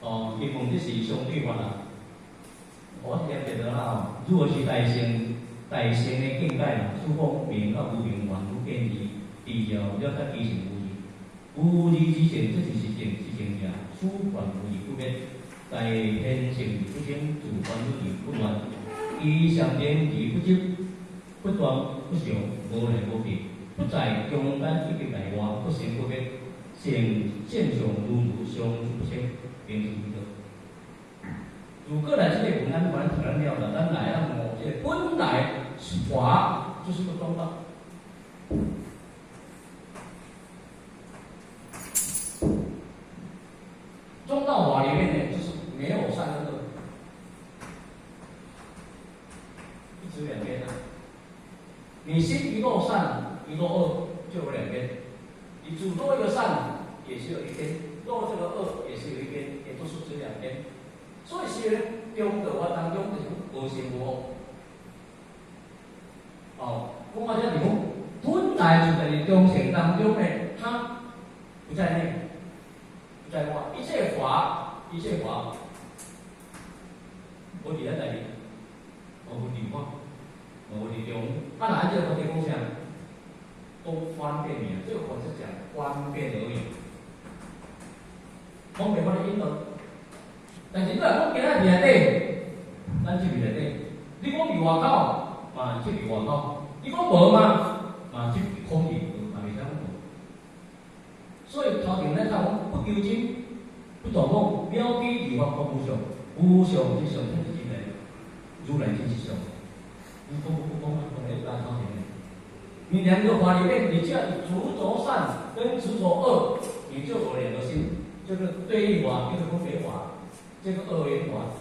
哦，經文這是相對法啦。我念一下啦吼，如果是大乘大乘的境界嘛，此講明甲無明凡夫見義，智了了得其性無二，無二之性，這就是正是正者。此凡無二不滅，在天性而不生，自煩惱而不亂，依上天而不執，不斷不常，無來無去，不在中間以及內外，不生不滅，現現象如如相不生，變成這個。如果來這個文咱反正讀咱了啦，咱來啊悟這個本來法就是個中道。中道法裡面呢，就是沒有善跟惡，一直兩邊啊。你心一落善，一落惡，就有兩邊。你主多一個善，也是有一邊；落這個惡，也是有一邊，也都是指兩邊。所以是咧，中道法當中就是無善無惡。哦，講到這地方，本來就在中性當中呢，它不在內，不在外，一切法，一切法，無佇咱內面，無佇外，無佇中。啊，若按這個法講啥？都方便爾，這個法是講方便而已，方便我的引導。但是你若講今仔佇內底，咱這佇內底；你講佇外口，嘛這佇外口；你講無嘛，嘛這佇空氣，嘛袂使講無。所以頭前咱講不求真，不斷講，了知二法無相，無相之相，才是真的，如來真是相。你講不講啊？講來頭前的。你兩個法裡面，你只要執著善跟執著惡，你就有兩個心，就是對立法，一個分別法。這個二元法，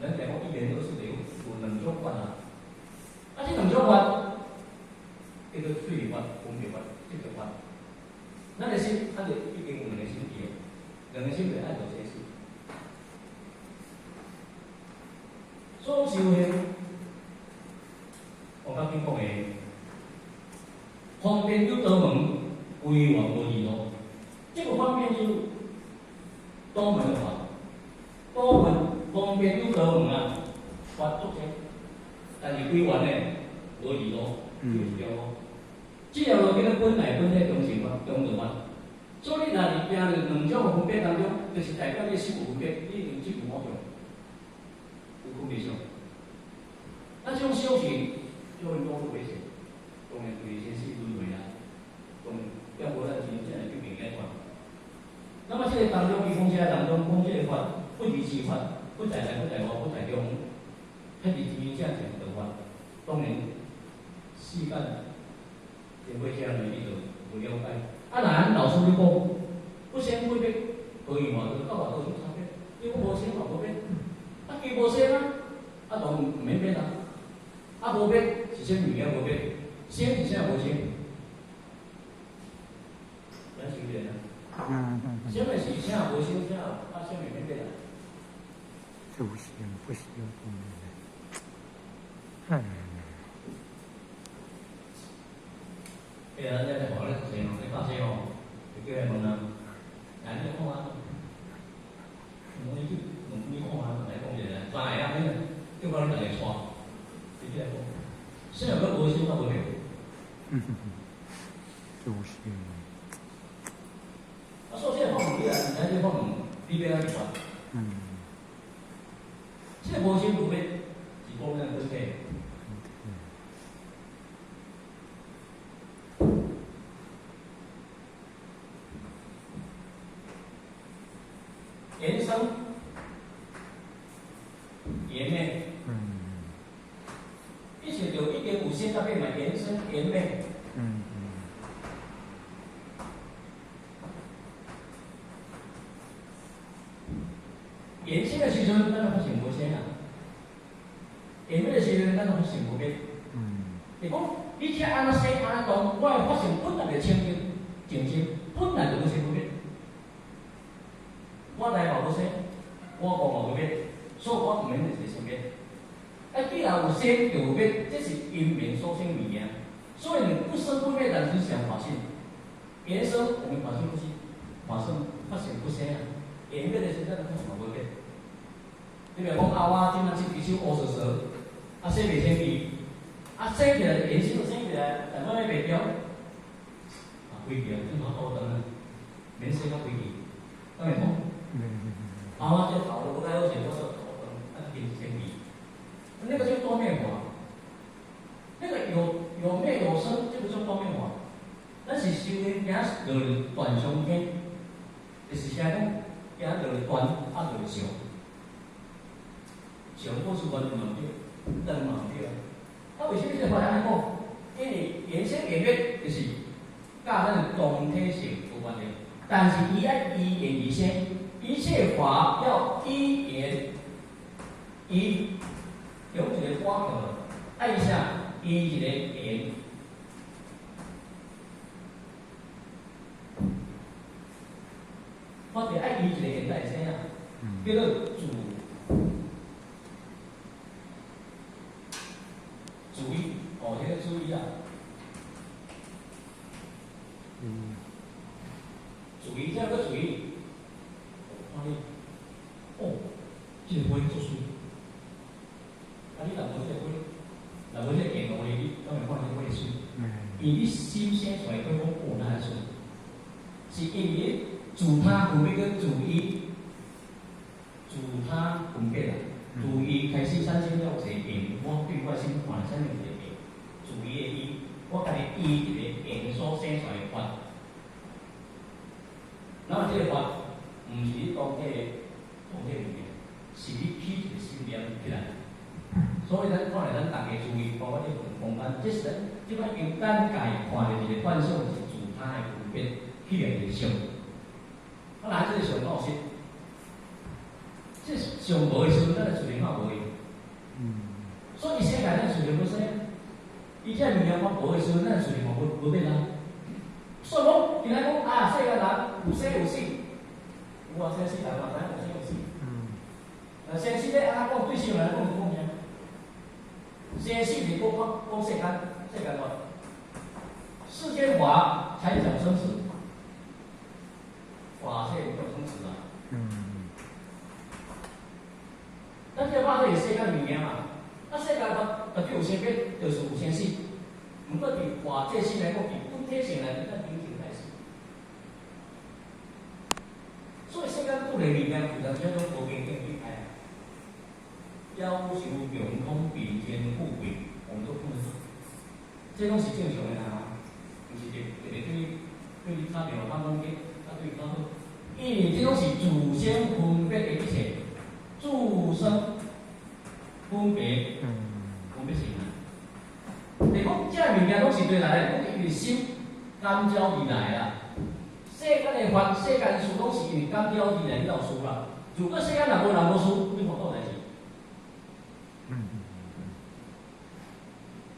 咱講一元二世的有兩種法啊。啊，這兩種法，叫做對立法、分別法、這個法。咱的心，啊，就已經有兩個心佇的，兩個心就愛做這事。所修行，我剛剛講的，方便有多門，歸元無二路。這個方便就是多門的法。多門方便有多門啊，法足濟，但是歸元呢，無二路，就是一條路。這條路叫做本來本體中性法，中道法。所以你若是行入兩種分別當中，就是代表你心有分別，你已經進入五種，有分別相。那這種修行就會落入危險，當然對生死輪迴啊，當然要無咱真正會去變解脫。那麼這個當中，伊講這個當中講這個法。不離其法，不在內，不在外，不在中，彼是真正正道法。當然，世間真火車呢，你就無了解。啊，若按老師你講，不生不滅，何以嘛？就到外道有差別？因為無生嘛無滅，啊，既無生啊，啊，當毋免滅啊。啊，無滅是啥物件無滅？生是啥無生？咱修煉啊。啥物是啥無生啥？啊，啥物免滅啊？修行不修嗯。哎呀，咱咧學咧讀冊吼，咧教冊吼，就叫來問啊，來你講啊，問你去，問你講啊，來講一下，三個啊，你叫我你逐個帶，直接來講，啥物閣無生閣無滅？修行。啊，所以這個法門你若毋知這個法門，你欲按怎去傳？這個無生無滅是講咱本體。緣生、緣滅，一切就已經有生到變嘛，緣生緣滅。緣生的時陣，咱就發現無生啊；緣滅的時陣，咱就發現無滅。是講，你這按怎生按怎動，我會發現本來就清淨淨心，本來就無生無滅。我內嘛無生，我外嘛無滅，所以我毋免一個生滅。啊，既然有生就有滅，這是因緣所生物件。所以你不生不滅，但是想法性。緣生，我們法性不生，法生發現不生啊。緣滅的時咱讲嘛無變。你比如講啊，我這擺這支手烏趖趖，啊洗袂清氣，啊洗起來顏色都洗起來，但我咧袂掉，啊規氣啊，正好倒轉啊，免洗到規氣，敢會通？啊，我這頭都無太好勢，我說頭轉，啊變清氣，那個叫多面法，那個有滅有生，這個叫多面法。咱是修行行落斷上天，就是啥講？行落斷啊落常，常過是完全嘛毋對，斷嘛毋對啊。啊，為什麼這個法按呢講？因為緣生緣滅就是佮咱的當體性有關係，但是伊愛依緣而生，一切法要依緣，依用一個法叫，愛啥？依一個緣。我就愛依一個緣才會生啊，叫做自自依，哦，這個自依啊。自依，這個自依，看你，哦，這個花足媠。啊，你若無這個花，若無這個緣路咧，你敢會看這花媠？因為你心生出來，花講哦，哪會媠？是因為自他分別閣自依，自他分別啦。自依開始產生了一個緣，我對我心看產生一個緣，自依的依，我家己依一個緣所生出來的法。那麼這個法，毋是你當體的當體物件，是你起一個心念起來。所以咱看來，咱逐家注意，包括這份空間，這是咱這擺用眼界看著一個幻想，是自他的分別起來一個相。啊，若這個相敢有實？這相無的時陣，咱的自然嘛無去。所以世界咱自然無生，伊這物件嘛無的時陣，咱自然嘛無變啊。所以講，伊來講啊，世間人有生有死，有啊，生死人嘛，知影有生有死。生死咧，按怎講？對聖人來講是講啥？生死是講講世間，世間法，世間法才講生死，法界沒有生死啊。咱這個法是世間物件嘛，啊，世間法絕對有生滅，就是有生死。毋過佇法界性來講，佇本體性來講，咱頂前開始。所以世間久的物件，有當時攏無邊境去開。夭壽窮空，貧賤富貴，我們都看得到。這攏是正常的啊，毋是特特別對你打電話講講啊對較好。因為這攏是自身分別的一切，自身分別分別性啊。你講這物件攏是對來的，攏是因為心感召而來啦。世間的法，世間事攏是因為感召而來，你有事啦。如果世間若無人無事，你無倒代誌。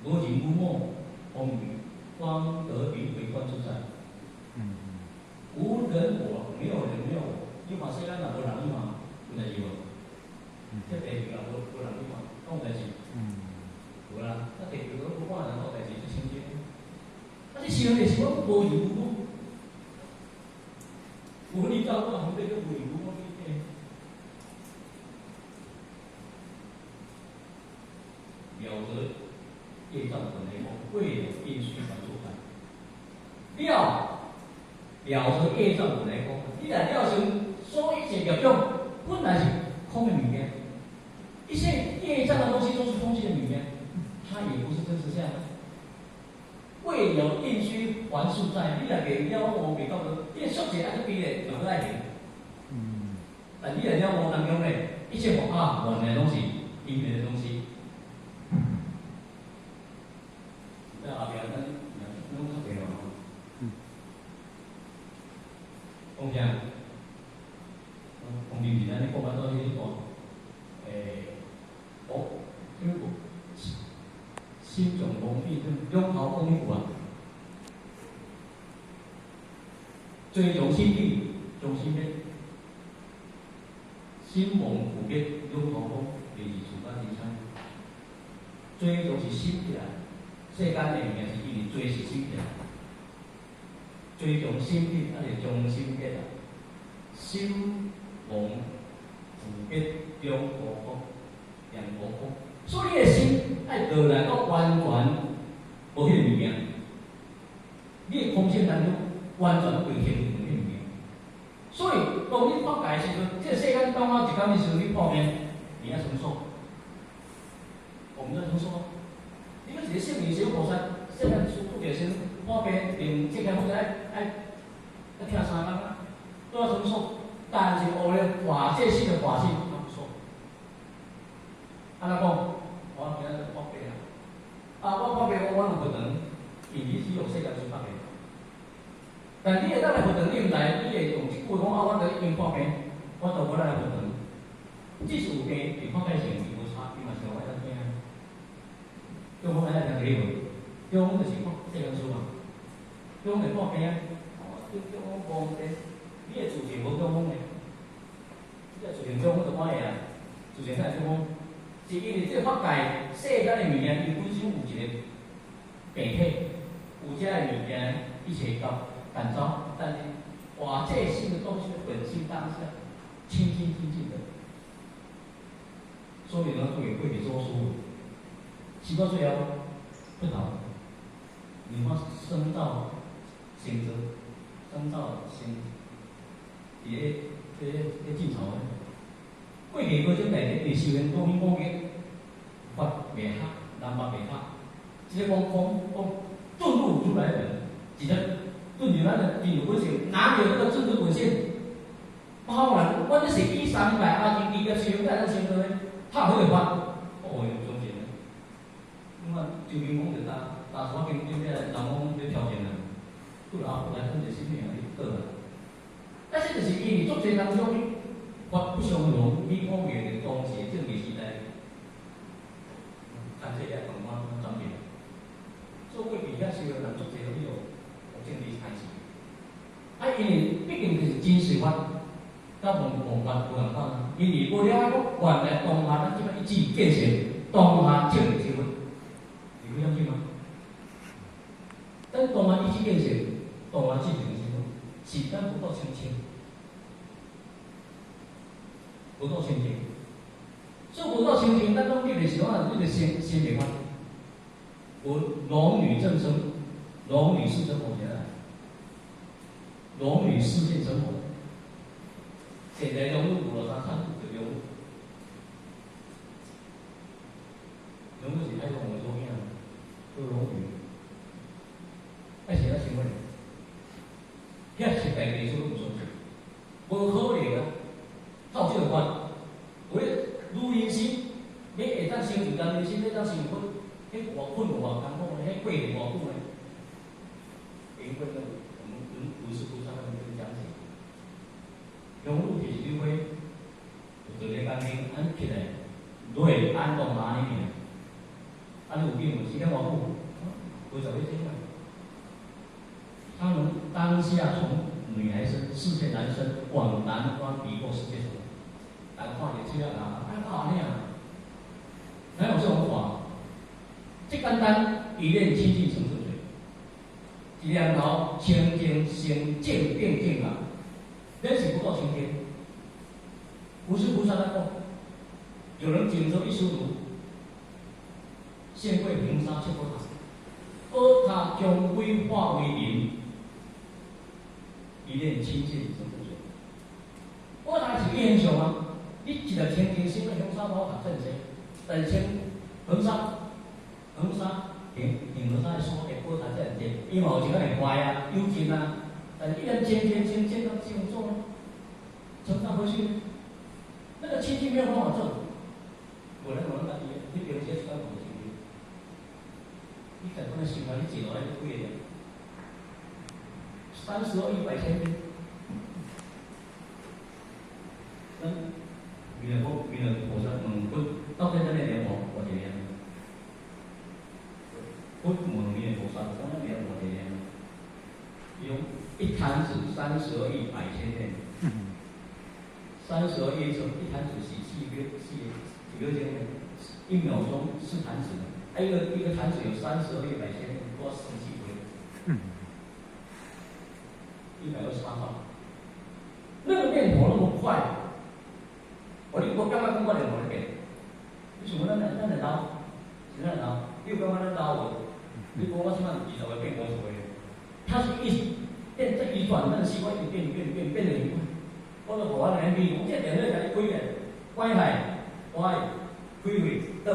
無人無我，我們方得輪迴觀自在。無人我，沒有人沒有我。你看世間若無人，你看有代誌無？這地球若無人，你看敢有代誌？無啦，啊地球攏無半人，有代誌就清淨。啊，這想的是講無人無我，無你到我分別叫無人無我。了則業障本來空，未了因須還宿債。了了則業障本來空，你若了成所有一切業障，本來是空的物件，一切業障的東西都是空性的物件，它也不是真實相。未了因須還宿債，你若未了悟未到的，你的宿債愛去比咧，就閣愛還。但你若了悟當中咧，一切法啊，原來攏是因緣的東西。在後壁咱攏較濟嘛吼。講啥？講平時咱咧講啊，做迄個哦，這個心藏無變，兩頭講有啊。追從心地，從心滅，心亡苦滅，兩頭講就是自家之差。追從是心起來，世間的物件是因為追是心起來，追從心地，還是從心滅啊？心妄自别兩個空，兩個空。所以你的心愛落來到完全無彼個物件，你的空性當中完全袂形成彼個物件。所以當你破戒的時陣，這個世間當我一工的時陣，你破滅，你愛怎麼說？我們在怎麼說？你講一個聖人小菩薩，世間師父就先破病，定這個或者愛愛愛聽三工啊，都要怎麼說？但是學咧法界性的法性，他不說。按怎講？我今仔日破病啊！啊，我破病，我有佛堂，因為是用世間師破病。但你會當來佛堂，你毋知，你會用一句講啊，我佇已經破病，我都無來佛堂。即使有病，佇法界性伊無差，伊嘛是會當聽。中風愛聽這個無？中風就是講世間師嘛，中風會破病啊！哦，中中風無病，你的自性無中風的，你的自性中風就看會啊，自性才會中風，是因為這個法界世間的物件，伊本身有一個病體，有這個物件一切到感召，但是法界性的東西的本性當下清清淨淨的，所以呢，會會比做舒服。習到最後不逃，你看生到成就，生到成，佇咧佇咧咧晉朝咧，過去嗰種代咧，修行講講嘅法袂合，南北袂合，這個講講講頓悟出來的人，一個頓入咱的真如本性，哪有這個真如本性？包含阮這是以三界阿僧祇劫修在咱生活咧，拍彼個法，哦哟，相信咧。你看周明講就打打山經頂邊人講咧挑戰啊，對啊，後來講一個新命你倒來。但是就是因為足濟當中法不相容，你講的當時政治時代，牽制遐狀況轉變。所以過去遐時候人足濟都有政治開始。啊，因為畢竟就是真實法，佮妄妄法無仝款啊。因為無了解講，原來當下咱這擺一致見性，當下證的身份，你會相信嗎？咱當下一致見性，當下證的身份，是咱不夠清清，不夠清淨。所以無夠清淨，咱講你就是講，你就先先袂法。無龍女正生，龍女示真佛起來，龍女示現真佛。現在龍女有了三產就龍女，龍女是太公的祖囝，叫龍女。啊是按怎想法？遐是大地主攏毋相信，無可能啊！透這個法，有咧女人心，你會當成就男人心，欲當成佛，彼偌困偌艱苦呢？彼過程偌久呢？因為那個我們文殊菩薩他們跟講解，香女就是你會，就做咧工經，按起來，落安動馬裡面，啊，你有變無？時間偌久？50幾天啊！他們當下從女孩身示現男身，往南方比過世界上，大家看就知啊，啊，哪有按呢？哪有這種法？這簡單，一念清淨成正覺，一念頭清淨成正定境啊！咱是不夠清淨。文殊菩薩在講，有人僅得一書讀，現會平沙七寶塔，寶塔將歸化為零，一念清淨成正覺。寶塔是現象啊！你一個清淨心，香沙寶塔真濟，但是清恆沙。恆沙，恆恆河沙的數的寶塔遮爾濟，伊嘛有一個會壞啊、有盡啊，但是一旦清淨清淨到這樣做呢，成長回去，那個清淨沒有辦法做，無咱無咱家己的，你平時一工無清淨，你家講的生活，你一落來就幾個？32億百千遍，咱彌勒佛、彌勒菩薩問佛，到底啥物念佛？偌濟念？佛問彌勒菩薩，講咱念偌濟念？用一彈指32億百千念，32億乘一彈指是四秒四幾秒鐘呢？1秒鐘4彈指，啊一個一個彈指有32億百千念，多十幾倍，128兆。那個念頭那麼快，覺念頭咧變？你想講咱會老，是咱會老？你有感覺咱老無？你講我這擺20歲變50歲，它是一變這一轉，那個習慣一變變變變得很快。我就予我兩邊，我這個電腦共你開咧，關來，關，開開，倒，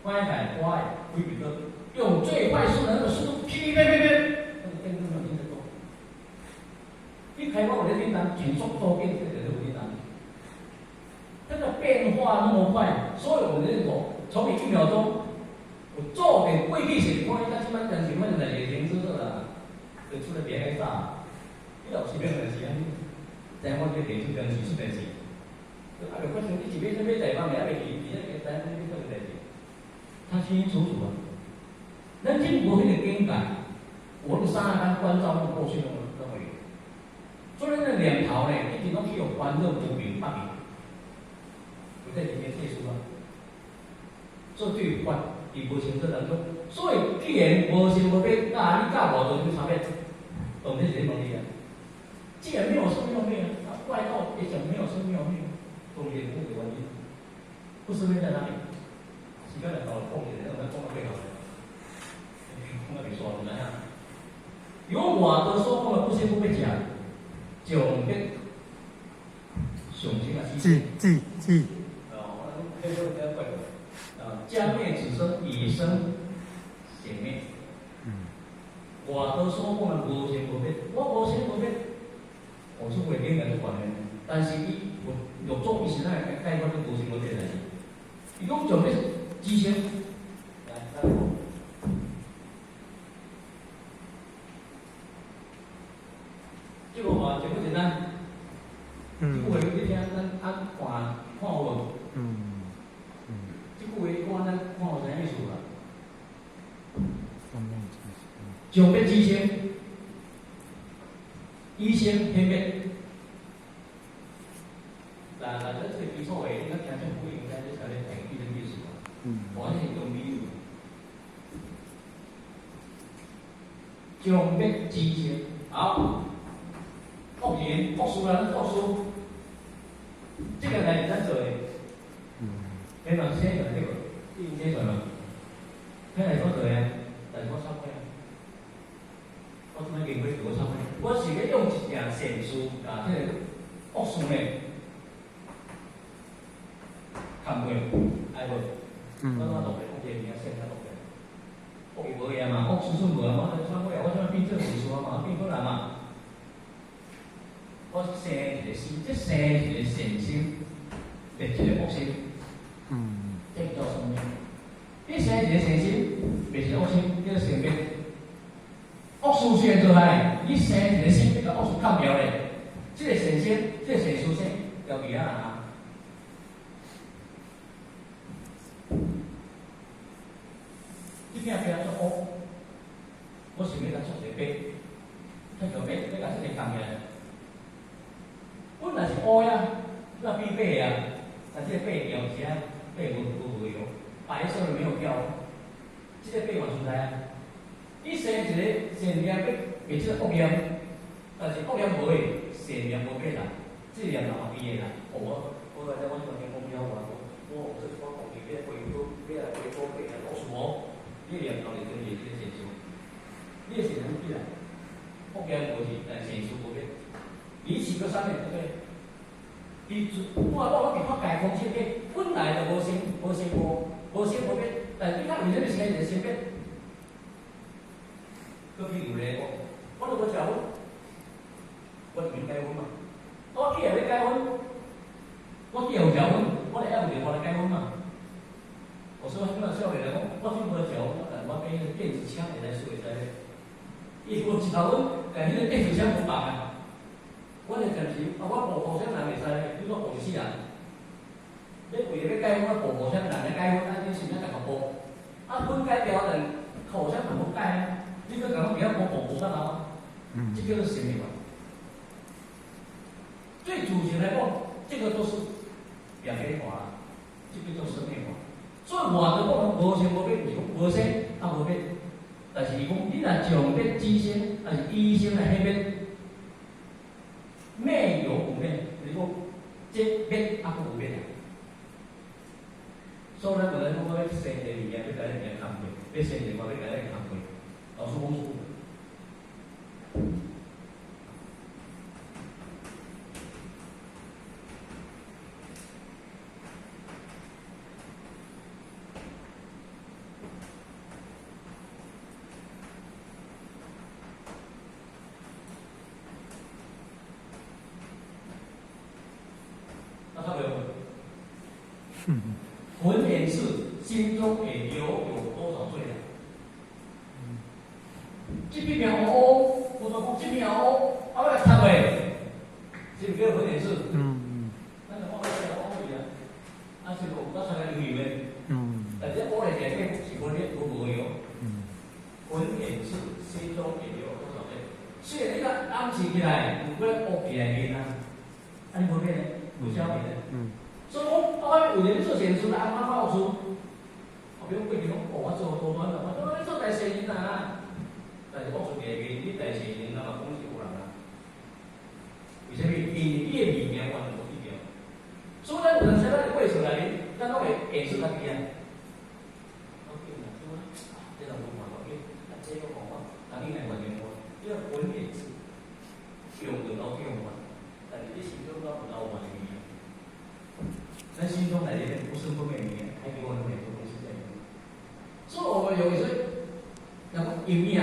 關來，關，開開倒，用最快速的那個速度，噼噼啪啪啪，那個電腦沒有聽得懂。你開我有咧叮當，減速多變，這個電腦有叮當。這個變化那麼快，所以我們的念頭從你一秒鐘，我做點過去是，看你這擺電視，阮來會停止做啦，就出來變較早。你若有時變電視安呢，知影我這電視電視出電視，啊，就發生你一買啥買台方面，還袂記，而且知影你做個代誌，他清清楚楚啊。咱經過彼個境界，我的剎那間觀照那過去那麼那麼遠，所以那念頭呢，一直攏去予煩惱無明縛去，有在裡面世事啊。所以對法伊無清楚當中，所以既然無生無滅，那你佮無有啥物差別？當然是咧問你啊。既然沒有生沒有滅啊，外道也講沒有生沒有滅，當然這個原因，不生滅在哪裡？時間來到了，講起來，咱講到最後，講到袂煞，毋知影。有外道所講的不生不滅者，將必上生啊死。記記記。哦，我這個比較怪。啊，將滅止生，已生顯滅。外道所講的無生無滅，我無生無滅，我是會變來做懸的，但是伊有六祖伊是哪會解決這無生無滅的代誌？伊講將欲止生，來，來，這個話就不簡單。這句話你聽，咱按看看有無？這句話看咱看有啥意思無？將欲止生，已生顯滅。來來，這個基礎的，你較聽政府應該你才咧提這個意思。我是用比喻。將欲止生，好，惡人惡事啦，惡事，這個代誌咱做的。你嘛寫出來這個，你寫出來無？彼來所做的，但是我懺悔啊。我這擺經過自我懺悔，我是欲用一件善事，共這個惡事呢，冚過，愛無？我怎落來講這個物件，善才落來。惡伊無用嘛，惡事算無啊，我來懺悔啊，我這擺變做善事啊嘛，變好人嘛。我生一個心，這生一個善心，滅一個惡心。這叫什麼？你生一個善心，滅一個惡心，叫做善滅。惡事雖然做來，你生一個心，欲共惡事砍掉咧，這個善心，這個善事生掉去啊啊！這片壁做烏，我想欲共做一個白，出條白，欲共這個砍起來。本來是烏呀，那變白啊，但這個白掉是啊，白無無無用，白色的沒有掉，這個白嘛存在啊。你生一個善念，欲滅這個惡念，但是惡念無的，善念無變啦，這個念頭嘛變的啦。哦，我我來我這邊講了話，我這我講伊欲回頭，欲來回頭變來老事無，你念頭是跟著這個善事，你的善念變來，惡念無去，但善事無變。離起個三年，對不對？伊我我攏伫法界空性變，本來就無生無生無無生無滅，但是你較為啥物生一個生滅？閣譬如咧，我我都無食薰，我就免解薰嘛。我既然欲解薰，我既然有食薰，我就愛有電話來解薰嘛。我說彼個少年來講，我雖無食薰，但我買彼個電子槍會使燒會使咧。伊無食薰，但彼個電子槍無放啊。我就暫時啊，我報互相人會使咧，比如說報死人。你為了欲解薰，我報互相人來解薰，啊，你是欲逐個報？啊，薰解掉，但互相嘛無解啊。你閣共講袂曉報報報干嘛？這叫做生滅法。對主權來講，這個都是表面法，這叫做生滅法。所以外道講無生無滅，就是講無生啊無滅。但是伊講，你若將欲止生，還是已生來顯滅，滅猶不滅，就是講這滅猶閣有滅啊。所以咱问咱讲我欲生一个物件，欲共咱物件工课，欲生一个我欲共咱工课，老师讲错。那他没有。魂眼识心中也留有多少罪啊？這邊名烏，我說講這邊烏，啊，我來讀袂，是毋叫魂眼識？咱就講我來烏去啊，啊是無我參加遊戲的。但是烏來內底是無咧無無用。魂眼識心中也留有多少罪？雖然你個暗時起來，有過烏起來面啊，啊你無變咧，無消變咧。所以講，我為了做善事，阿媽發惡事。後邊過去講，哦，我做多端啦，我講你做大善人啊，但是惡事起來面，你大善人啊嘛講是有人啊。為啥物？因為你的物件完全無對調。所以咱有陣時咱的過程內面，咱攏會現出家己啊。我見啊，說這人無看到你，啊這個講我，啊你來完全無，你個魂眼識用就老用啊，但是你心中攏有老完的物件。咱心中內面不生不滅物件，還給我們很多東西在裡面。所以我們有時候講陰影，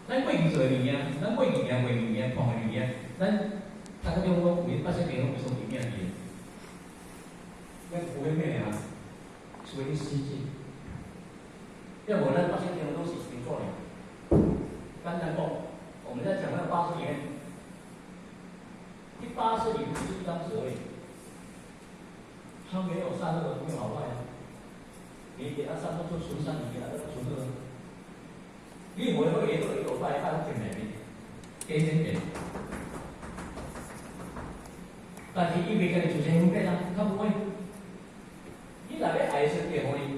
咱過去做的物件，咱過去行過的物件，看的物件，咱大家中講，有八識田攏有陰影佇的。咱有啥物啊？屬於心境。要無咱八識田攏是清楚的。簡單講，我們在講那八識裡面，第八識裡面是一張紙而已。他沒有善惡，沒有好壞啊。你給他善惡就純善，你給他純惡。你每個嘢都有壞，壞喺前面，點點點。但是伊袂共你自身分別啊，他不會。你若欲愛的時陣，伊會予你；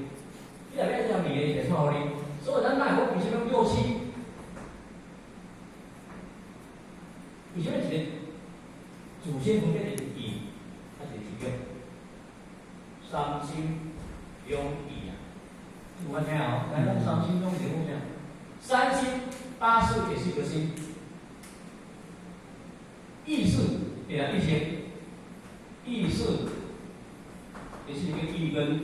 你若欲愛這物件，伊會帶予你。所以咱莫講為啥物六七？為啥物一個祖先分別是意，還是一個？三心兩意啊，有法聽哦。來講三心兩意，講啥？三心八識也是一個心，意識對啊，意識，意識也是一個意根。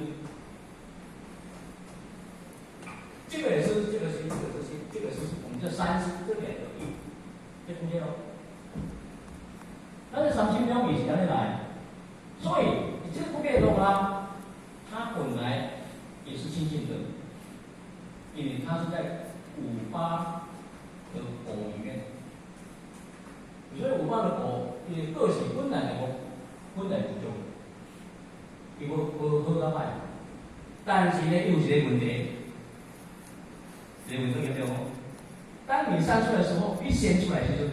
這個也是這個心，這個是心，這個是我們叫三心，這兩個意，這中間哦。但是三心兩意是按呢來，所以你這個不變動啊。它本來也是清淨的，因為它是在五八的果裡面。所以五八的果，伊個性本來就無，本來就中，伊無無好甲歹。但是呢，又有一個問題，這個問題嚴重哦。當你生出來的時候，一顯出來就是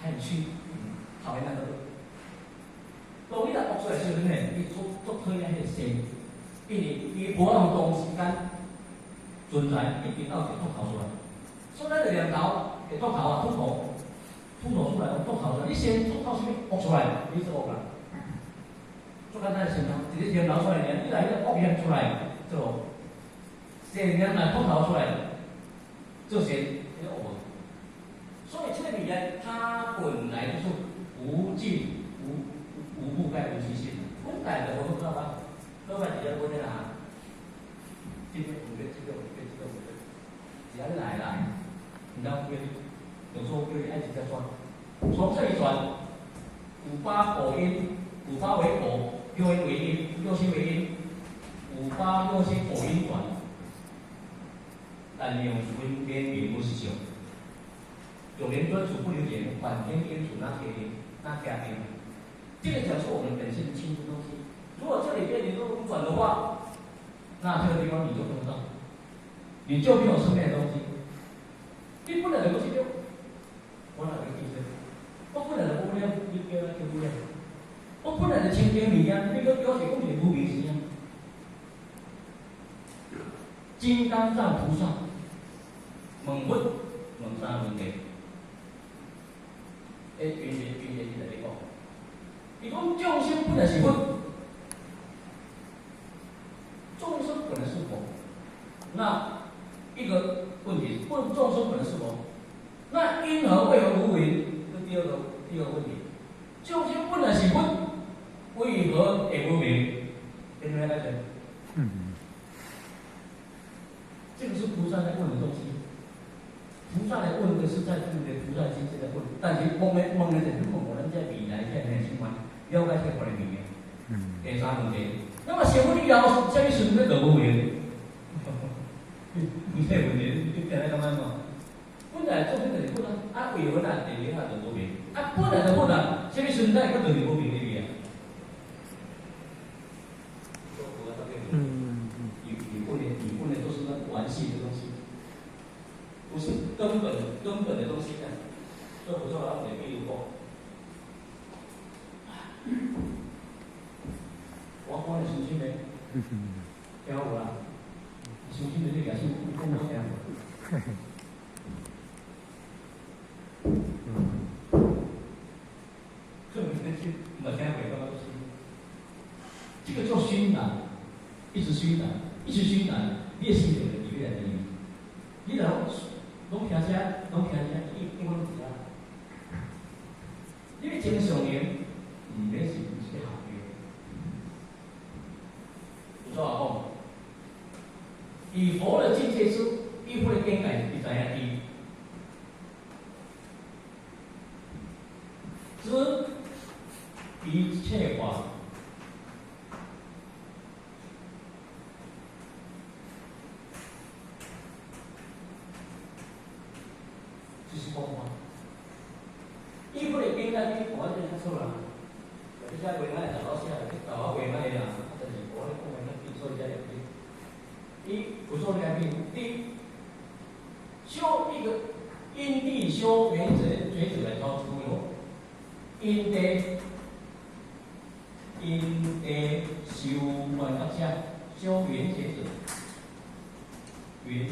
很虛，討厭那個。當你若惡出來時陣呢，伊足足討厭彼個善，因為伊無法度長時間存在，一定要會脫頭出來。所以咱的念頭會脫頭啊，吐頭，吐頭出來，脫頭出來。你先脫頭啥物惡出來，你做惡啦。足簡單的念頭，一個念頭出來爾，你來彼個惡念出來，做惡。善念若脫頭出來，做善，彼個惡。所以這個物件，它本來就是無盡無。無覆蓋無極限，本來就無好到啊，好歹是咧本咧啦，這個分別，這個分別，這個分別，是按呢來啦。毋通叫你，有時候叫你愛直接轉，從這裡轉，五八果因，五八為果，六因為因，六七為因，五八六七果因轉，但用分別並不是相，有緣專屬不留緣，反天天主那天那家天。這個講是我們本身的清淨東西。如果這裡邊你都不轉的話，那這個地方你就看不到，你就沒有生命的東西。你本來就不是了，我哪會記得？我本來就無了，你叫我叫無了。我本來就清淨物件，你閣表示講是無明時啊。金剛藏菩薩問佛問啥問題？欸，雲雲雲雲，你來講。伊講眾生本來是佛，為何會無明？聽明白沒？嗯。這個是菩薩在問的東西。菩薩來問的是在這個菩薩心在問，但是問的問的就是問我們在未來在年輕嘛，了解這塊的物件。第三問題，那麼成佛以後，啥物時陣咧就無明？你這問題你聽來感覺喏？本來做品就是佛啊，啊為何咱第二下就無明？啊本來就佛啊，啥物時陣咱會閣就是無明入去啊？你問的都是那玩戲的東西，不是根本的東西啊。所以菩薩話你比如講，我講你相信沒？聽有啦？相信你舉手，講我聽。這個東西沒聽過，感覺是。這個叫熏染，一直熏染，一直熏染，你的心就會越來越。你若攏聽這，攏聽這，一一阮知影。你要正常言，毋免是毋是學的。有怎話講？以佛的境界是，以佛的境界，伊知影伊知一切法。就是空法。以佛的境界，你看這較錯啦。你寫話咱會頭寫，你頭仔話咱的啦，啊，但是我咧講話咱變做遮個。伊有做兩邊，第修一個因地修緣覺覺者來超出有，因地修緣覺者，修緣覺者，緣覺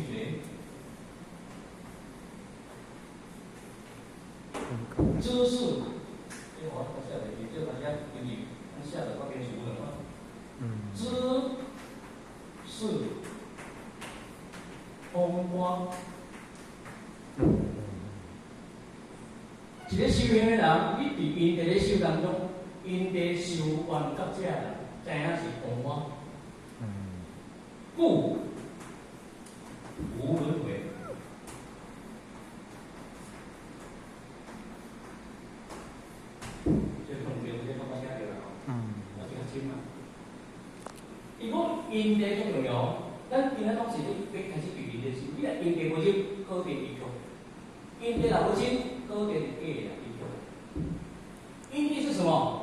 知識，這我寫的，這大家根據寫的我變數了嘛。知識風光。一個修行的人，你佇因地咧修當中，因地修緣覺者人，知影是空我。故無輪迴。這重點，這感覺寫對啦吼。啊，這較深啊。伊講因地足重要，咱今仔攏是咧欲開始對因地修，你若因地無入，果地依靠；因地若無真，果地就假啦，依靠。因地是什麼？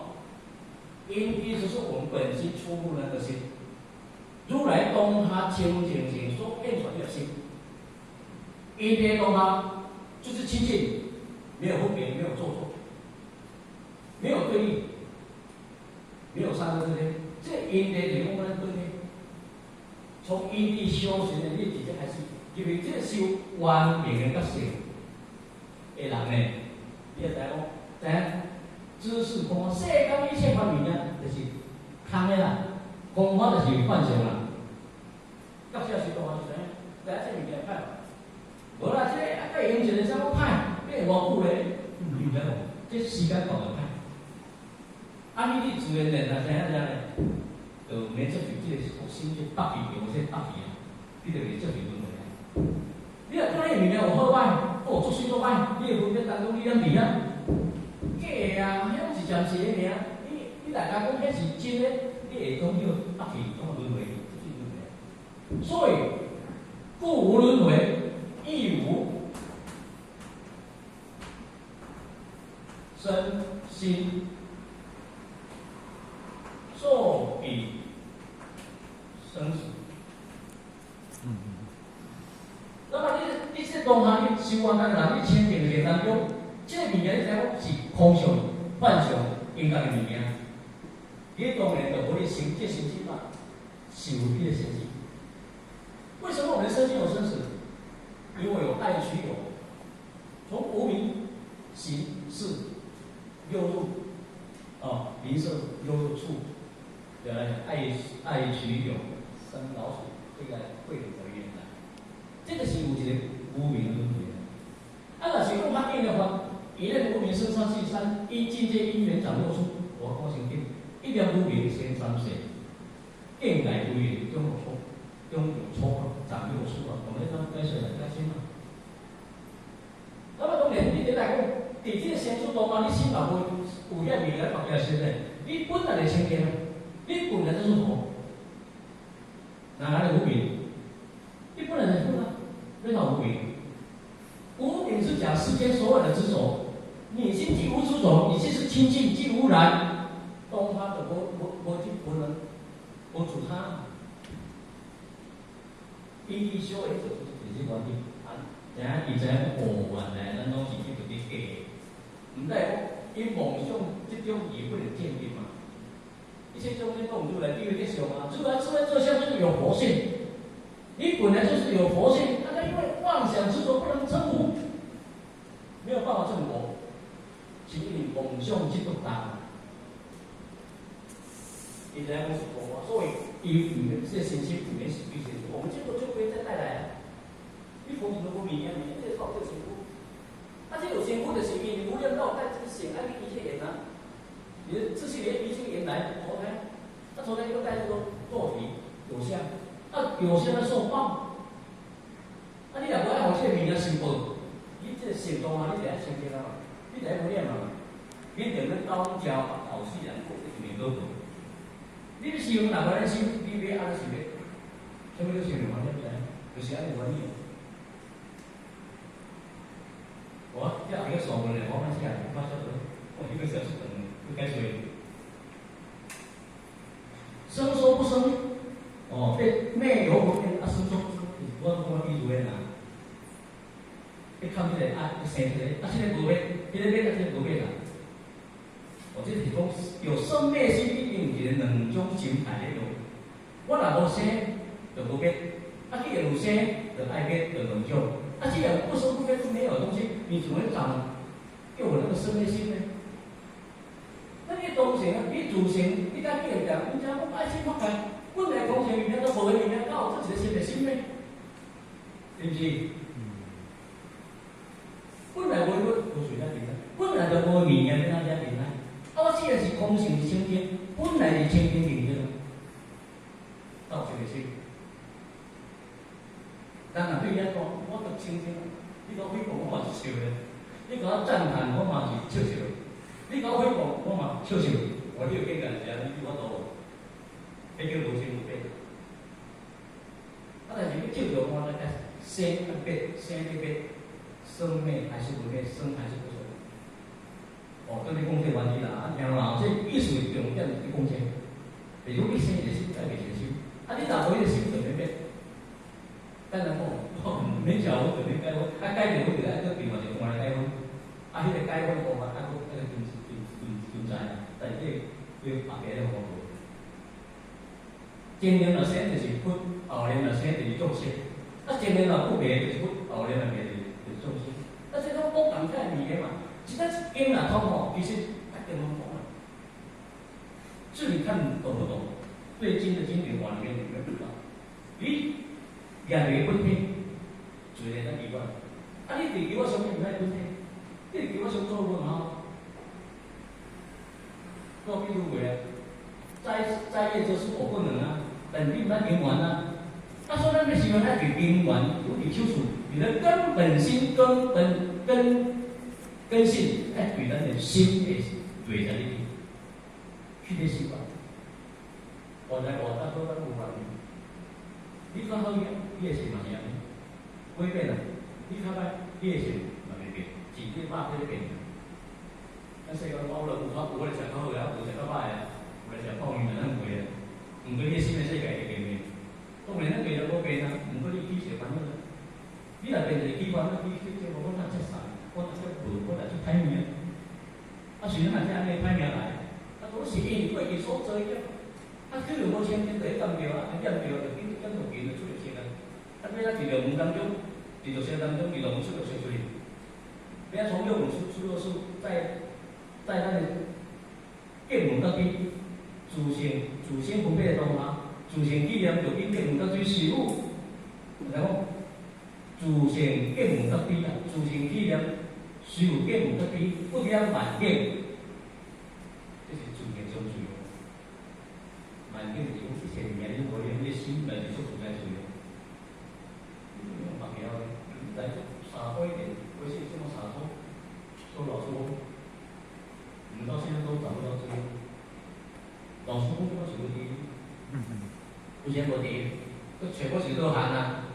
因地就是我們本心初入那個心，如來當下清淨性所變出來的心。因地當下就是清淨，沒有分別，沒有做作，沒有對立，沒有善惡之間。這因地就是講咱本體，從因地修行的，你直接開始，因為這個修完明的覺性的人呢，你會知影講，知影知識空，世間一切法物件就是空的啦，空法就是幻象啦。覺者是當下就知影，知影這物件歹。無啦，這個啊，佮用一個啥物歹，你會偌久咧？你毋知無？這時間到就歹。啊，你自然然就知影遮咧，就免接受這個心這北去，有這北去啊，你就袂接受輪迴啊。你若看彼物件有好歹，哦，作水作歹，你會分別當中你踮佇遐假的啊，彼攏是暫時的爾。你大家講彼是真的，你會講叫北去，講輪迴，這是輪迴。所以，故無輪迴，亦無身心受彼生死。那麼你這當下你修完的人，你清淨的當中，這個物件你知影講是空相、幻象、應該的物件。你當然就無你心，這身心嘛，受彼個生死。為什麼我們身心有生死？因為有愛取有，從無明、行、識、六入，哦，名色、六入觸，對來愛取有，生老死，這個會的原來，這個是有一個無明輪迴。啊，若是講較緊的話，伊那個無明生三世三，因境界因緣長六處，我講先緊。一念無明生三世，見界歸元中六處，中六處啊，十六處啊，當然咱解釋來解釋嘛。那麼當然，你來講，佇這個生死當中，你心若無有遐物件綁在身內，你本來就清淨啊，你本來就是佛，哪來的無明？你本來就是佛啊，為啥無明？無明是講世間所有的執著，你心既無執著，你心是清淨，既無染，當他的無無無去無能無主他，一一修為就是這個原理啊。知影伊知影哦，原來咱攏是去做啲假的，毋知講因妄想這種也不能見定嘛。一切眾生都如來地位的相啊，如來自在這相就是有佛性，你本來就是有佛性，但是因為妄想執着不能成佛，沒有辦法成佛，是因為妄想執著大。伊知影講是佛啊，所以伊毋這個信息毋免是必須，我們這個就不會再帶來啊。你空性都無物件，物件這個叫身軀。啊，這有身軀就是因為無量道帶這個顯愛一切緣啊。你的這些連一切緣來投胎，啊投胎又帶這個肉體有相，啊有相來受報。啊，你若無愛予這個物件受報，你這個行動啊，你就愛清淨啊嘛，你就愛無念嘛，免定咧高教後世人過這個面過。你咧想，若無咧想，你欲按怎想欲？啥物叫想的原理？知影？就是按呢原理。我這後個數問咧，我歹寫，我曉得，我一個小時等，不該說。生說不生，哦，變滅有不滅，啊生說不生，我講我比喻的啦。你看這個啊，生這個，啊這個無滅，這個滅啊這個無滅啦。哦，這是講有生滅心，一定有一個兩種心態咧用。我若無生，就無滅；啊，既然有生，就愛滅，就兩種。啊，既然不生不滅就沒有東西，你怎麼會長又有那個生滅心呢？那你當成啊，你自性，你甲見人，你知影講愛心發界，本來空性物件都無個物件，哪有這一個新的心呢？是毋是？本來無無無隨咱定啊，本來就無物件欲按怎定啊。啊，我既然是空性是清淨，本來是清淨明淨，到這個心。咱若對遐講，我就清淨，你講誹謗我嘛是笑的，你講我讚嘆我嘛是笑笑，你講誹謗我嘛笑笑，我你有見解是按呢，你有法度無？彼叫無生無滅。啊，但是欲照著看，咱愛生啊滅，生滅滅，生滅還是不滅，生還是不生？哦，對你講這原理啦，啊，聽啦，這意思重點是講這，比如你生一個心，愛滅一個心，啊，你若無彼個心就欲滅。簡單講，我毋免食，我就免解薰，啊解掉我就愛閣另外一個換來解薰，啊，彼個解薰方法啊，閣閣真真真真知啊，但是這個別家咧方法。前面若生就是佛，後面若生就是眾生。啊，前面若不滅就是佛，後面若滅就是眾生。啊，這種無仝款物件嘛，一仔一經若通吼，其實大家攏通啊。這你看懂不懂？對經的經典話裡面你會知道，你念個本體，自然咱奇怪。啊，你地球我上面毋愛本體，你地球我上做無嘛？我比如話啊，在在業就是我不能啊，但你毋愛因緣啊。啊，所以咱欲修愛佇因緣，有佇手處，佇咧根本心、根本根根性，愛對咱的心的對在裡面，去咧習慣。原來活得好，咱無問題。你較好伊，你的心嘛是按呢，會變啊。你較歹，你的心嘛袂變，是你肉體咧變。咱世間講了，有較有咧食較好個，有食較歹個，有咧食泡麵，咱會啊。毋過你的心的世界會變袂？當然咱變就無變啊，毋過你起一個煩惱。你若變一個起煩惱，你去這我若遮捒，我若遮無，我若這歹命。啊，雖然若這按呢歹命來，啊，都是因為過去所做業。啊，可能無清淨，就去感著啊，念著就緊感著緊就出來生啊。啊，欲按佇六門當中，佇六識當中，佇六門出六識出去。欲按從六門出出六識，在咱的見聞覺知自性自性分別的當下，自性起念就緊見聞覺知是有。來講，自性見聞覺知啊，自性起念，是有見聞覺知，不兩萬見，這是自性相續。萬境就是講一切物件，你無用，你心內是足自在隨的。你用白曉的，來三寶一點，微信這麼灑脫，說老師公，我們到現在都找不到這個。老師公我是無敵，有啥無敵？閣揣我是倒行啊！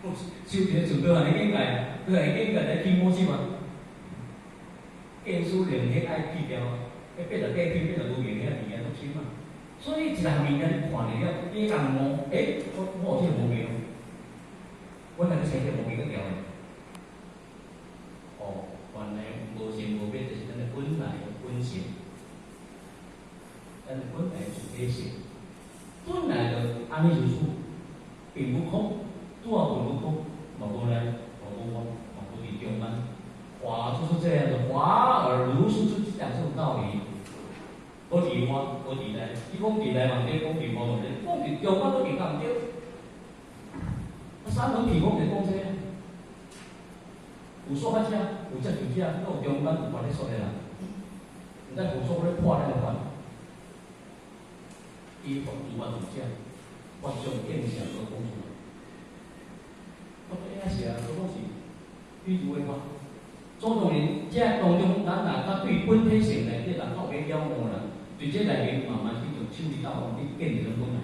我修一個自倒行的境界，倒行的境界來起魔心嘛？見思靈彼愛去掉，彼88品86無明遐物件足深啊！所以一項物件你看著了，你共悟，欸，我有這個無明，我若去生這個無明閣掉的。哦，原來無生無滅就是咱的本來的本性，咱的本來主體性，本來就按呢如此，並無空，拄好並無空，嘛無內，嘛無外，嘛無佇中間。法就是這樣子，法爾如是，就講這種道理。無佇外，無佇內，你講佇內嘛對，講佇外嘛對，講佇中間都佇較毋對。三輪體空就講這個，有說法者，有接受者，閣有中間有法咧說的人，毋知佛祖咧破咱的法，伊佛如法如者，法相見相都講出來。我講應該是啊，都講是比如的話，祖當然這當中，咱若較對本體性內底人較有了悟啦，對這內面慢慢去從手裡到去見這種本來。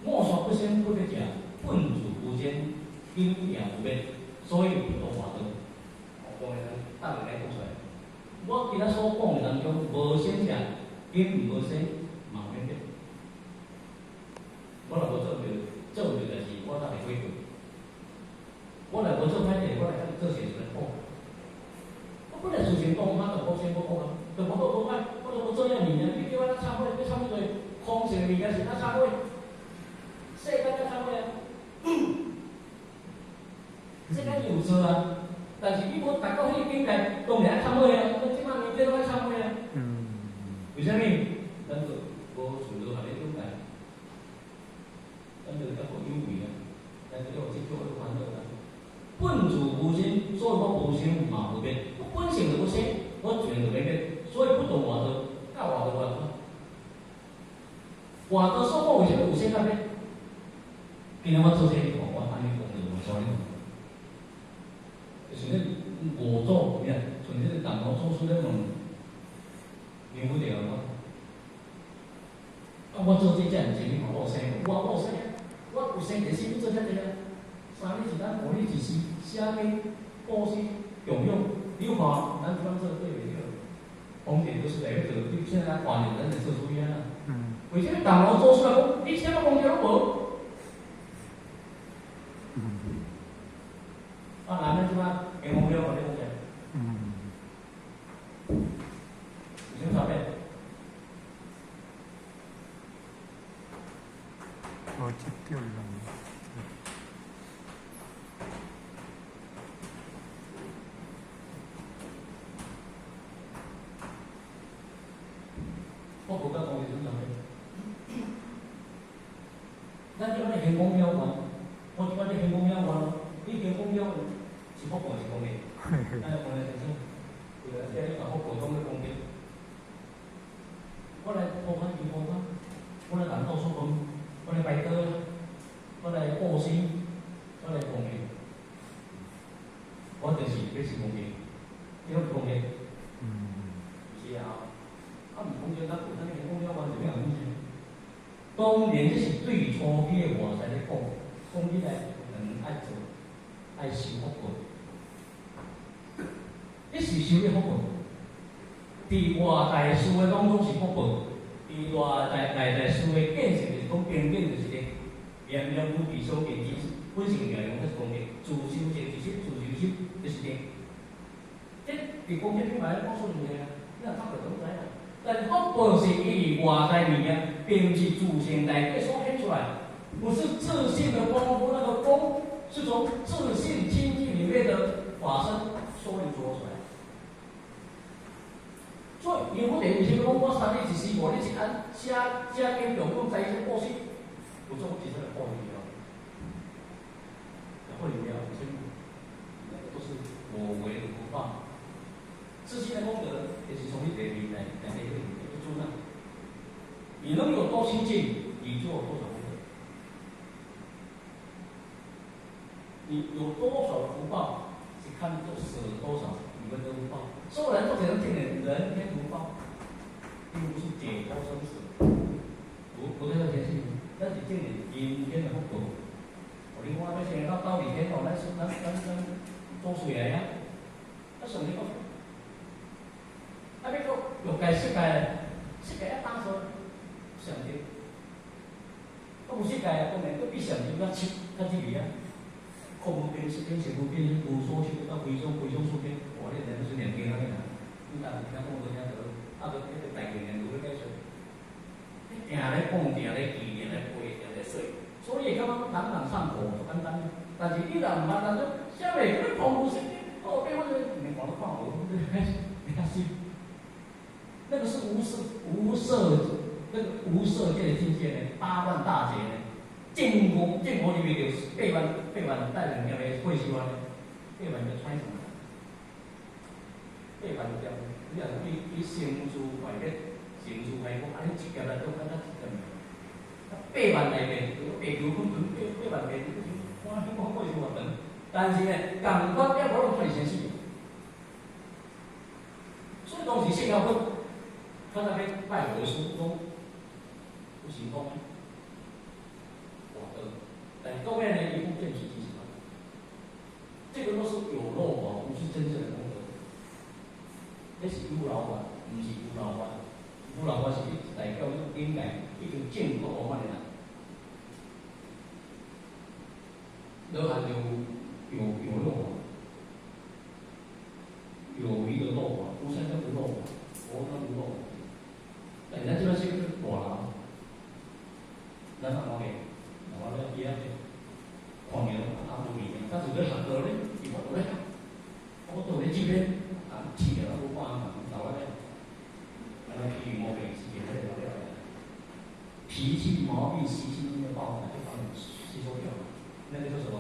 末剎不生不滅者，本自無間，境也無滅，所以不墮外道。我講的，等下來講出來。我今仔所講的當中，無生者，境無生，嘛免滅。我若無做著，做毋著代誌，我當會悔過。我若無做歹事，我來做善事來報。我本來事情講，我就無先無講啊，就無好無歹，我就無做遐物件，你叫我哪懺悔？欲懺悔空性的物件是哪懺悔？世間才懺悔啊！世間有做啊，但是你無達到彼個境界，當然愛懺悔啊！咱這擺年紀攏愛懺悔啊！為啥物？咱就無處落來咧境界，咱就較無有為啊，咱就有執著有煩惱啊。本自無生，所以我無生嘛無滅，我本性就無生，我自然就袂滅，所以不墮外道，佮外道無仝款。外道所講為啥物有生佮滅？今日我做這個，你看我按呢講就無錯哩。就是咧五祖，你看，像這個淡羅祖師咧問，牛對啊，啊，我做這遮爾濟，你看我有生無？我有生啊，我有生就是你做遮濟啊。三日一單，五日一時，寫經、布施、供養，你有看咱這擺做對袂對？方便都是來做，你現在看見咱就做出來啊。為啥物淡羅祖師來講，你啥物功德攏無？啊，咱這擺下皇廟嘛，你講者？有啥物差別？無執著人。我無甲講有啥物差別？咱這擺咧行公廟願，我這擺咧行公廟願，你行公廟是福報是功德？咱來講來清楚。對啊，這你把福報當做功德。我來鋪番求鋪番，我來人道出分，我來拜刀，我來布施，我來奉獻。我就是欲是功德，你講功德？是啊，啊毋功德，咱有啥物行公廟願就欲共啥？當然，這是對初起的外在咧講，講起來人愛做，愛修福報。你是修咧福報，佇外在事的攏總是福報，佇內在內在事的見性就是講平等就是咧，念念無記相見之本性妙用，這是功德；自修淨是心，自修心就是定。這佇功德品來講說明的啊，你若讀過攏知影。但福報是伊佇外在物件，並毋是自性內底所顯出來，不是自性的功夫，那個功是從自性清淨裡面的法身所以做出來。所以，因為為啥物講我三日一時，五日一安，寫寫經用講財神布施，有做其實會破掉，破掉，為啥物？那個都是我為的福報。自性的功德，也是從你內面來來得去，去做啊。你能有多清淨，你就有多少福德。你有多少福報，是看做捨多少，你會得福報。所有人都只能見人人天福報，並不是解脫生死。無無這個前世，咱是見人人天的福報。哦，你看要生到忉利天哦，咱咱咱咱做水來啊，咱上帝講，啊，欲閣欲界色界，色界一打說上帝，閣無色界，當然閣比上帝較深較入去啊。空無邊識邊識無邊，無所修到非想非想處邊，哇！你人是念經啊，你當聽講無聽到，啊，閣彼個大經念無咧解說，你定咧講，定咧記，定咧背，定咧說，所以會感覺朗朗上口，足簡單。但是你若毋捌，當做啥物？你空無色邊，哦，變我這連看都看無，你較深。那個是無色無色，那個無色界的境界呢？八萬大劫呢？正午正午入去就8萬8萬帶兩條的過修安尼，八萬就揣上來，八萬條，你若是去成事壞滅，成事壞福，安尼一劫來都簡單一劫。八萬內面，地球滾滾八萬遍，看看過修偌長，但是呢，共款了無攏出現死。所以當時釋迦佛，他那邊拜佛時講有神通。但後面呢，一部見識其實，這個都是有漏法，不是真正的功德。那是有漏法，毋是無漏法。無漏法是代表應該已經證果完的人。羅漢就有漏法，有一個漏法，無三叫無漏法，佛他無漏法。但咱這邊是大人，咱看見。我咧伊仔看見啊無物件，但是咧學道咧，伊無咧學。我倒咧這邊，啊，試了無看嘛，老咧，啊，脾氣毛病是會了了。脾氣毛病習性都沒有爆發，就幫你吸收掉了。那個叫什麼？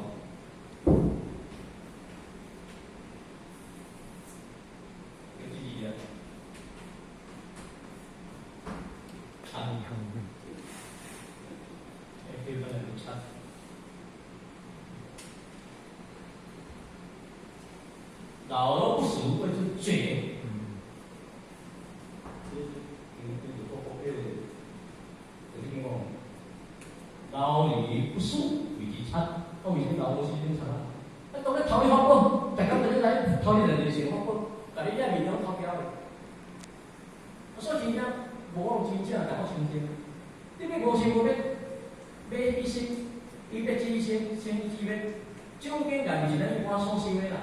有記憶啊？啊。可以分兩個差。老而不死謂之覺。老而不死謂之禪。我為啥老無死變禪啊？啊，當咧頭一發光，逐工在咧來頭一日就成發光，共你遐面攏偷掉的。所以真正無講真正大國清淨，你欲無生無滅，欲一生，伊欲知生，生知滅，這種境界毋是咱一般所想的啦。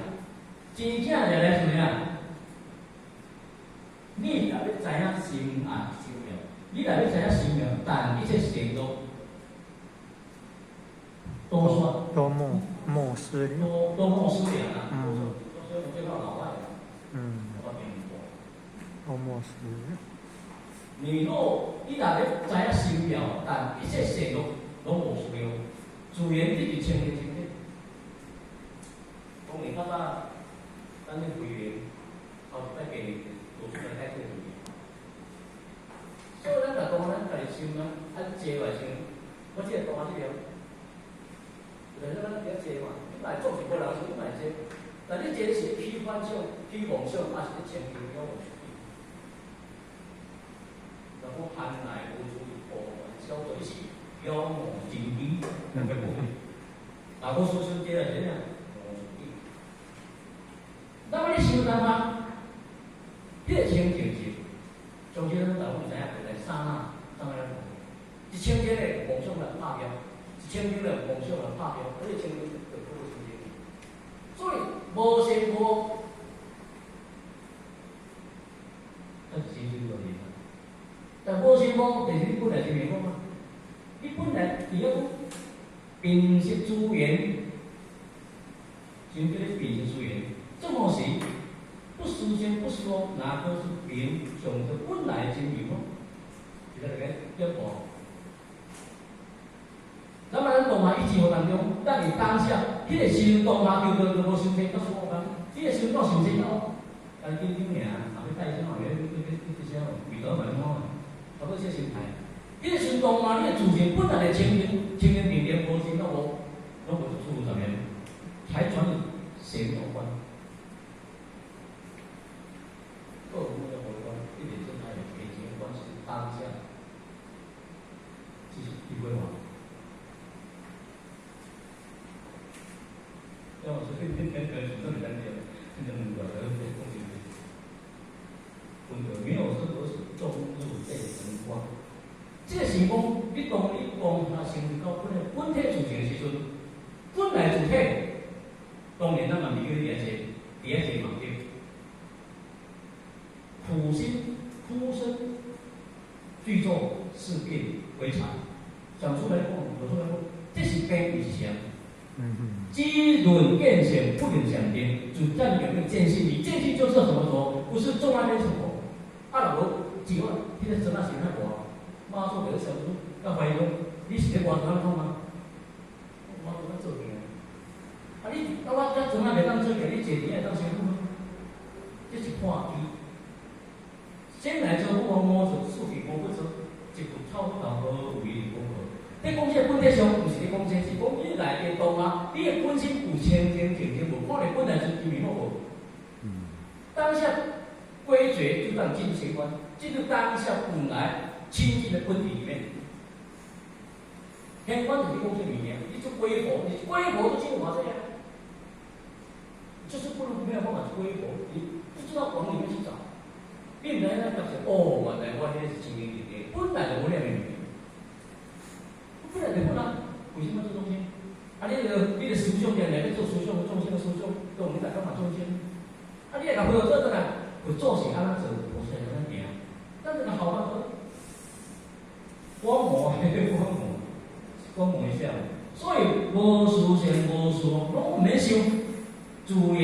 真正入來是啥？你若欲知影心愛心妙，你若欲知影心妙，但一切善惡都算都莫莫失了，都莫失了啊！嗯，都莫失了。你若你若欲知影心妙，但一切善惡攏無失了，自然你就清淨清淨。當然較早，咱咧會員頭一擺建立，無出來解決問題。所以咱若當咱家己想啊，按坐來想，我這個大這個，但是咱伫遐坐嘛，你嘛會總是無人想，你嘛會坐。但你坐的是起幻想、起妄想，抑是咧清淨了無出去？若講閒來無事，無緣小做，你是妖魔精兵，兩個無。若講思想這來是啥？無出去。那麼你想當嗎？彼個清淨是，從這咱大部分知影，就來剎那，剎那了。一清淨的妄想來拍掉，一清淨的妄想來拍掉，彼個清淨就叫做清淨。所以無善無，那是真正道理。但無善無，就是你本來是明講嘛。你本來佇遐講辨識諸緣，就叫你辨識諸緣。這麼是不思先不說，哪個是憑上的本來真如麼？是咧個一個。那麼咱當下一生活當中，咱佇當下，彼個時陣當下就就無想這，告訴我講，彼個時陣到想這哦，家己緊張爾，後欲帶啥，後欲欲欲欲啥，味道嘛怎啊，差不多這心態。彼當下你的自性本來就清淨、清清淨淨，無心攏無，攏無出上面，才轉邪有關。各有無關，一點正愛的結關是當下，這是一句話。要我說，你你你你這裡單點，你這麼個，沒有生而死，終入這神光。這個是講，你當你當下成就到本來本體自性的時陣，本來自體，當然咱嘛毋是叫你佇遐坐，佇遐坐嘛對。苦心苦身具作四病為常，講出來講，講出來講，這是病，毋是啥？知論見性不能相定，就占有沒有見性？你見性就是怎麼說？不是坐那邊成佛。啊，若無一個，彼個孫仔是哪個？媽祖佇咧小祖，甲懷疑講，你是咧活怎創啊？我做怎做起來？啊你，啊我遮孫仔袂當做起，你坐佇遐會當成佛嗎？這是看機。先來做不王魔術，四體無不做，一步超不到何為功課。你講這個本體上，毋是咧講這，是講你內的當啊，你的本身有清淨淨淨，無看你本來是真面目無。當下歸覺就當進入玄關，進入當下本來清淨的本體裡面。玄關就是講這物件，你就歸佛，你歸佛就進入法這樣，就是不能沒有辦法去歸佛，你不知道往裡面去找。你毋知影表示哦，原來我彼個是清清淨淨，本來就無遐個物件。本來就無啊，為什麼做中心？啊，你的思想定定咧做思想，眾生的思想，都你來幹嘛中心？啊，你會共佛做轉來，佛做是按怎做，菩薩按怎行？但是好辦法，觀摩，觀摩，觀摩一下。所以無事先無事，攏毋免想，自然。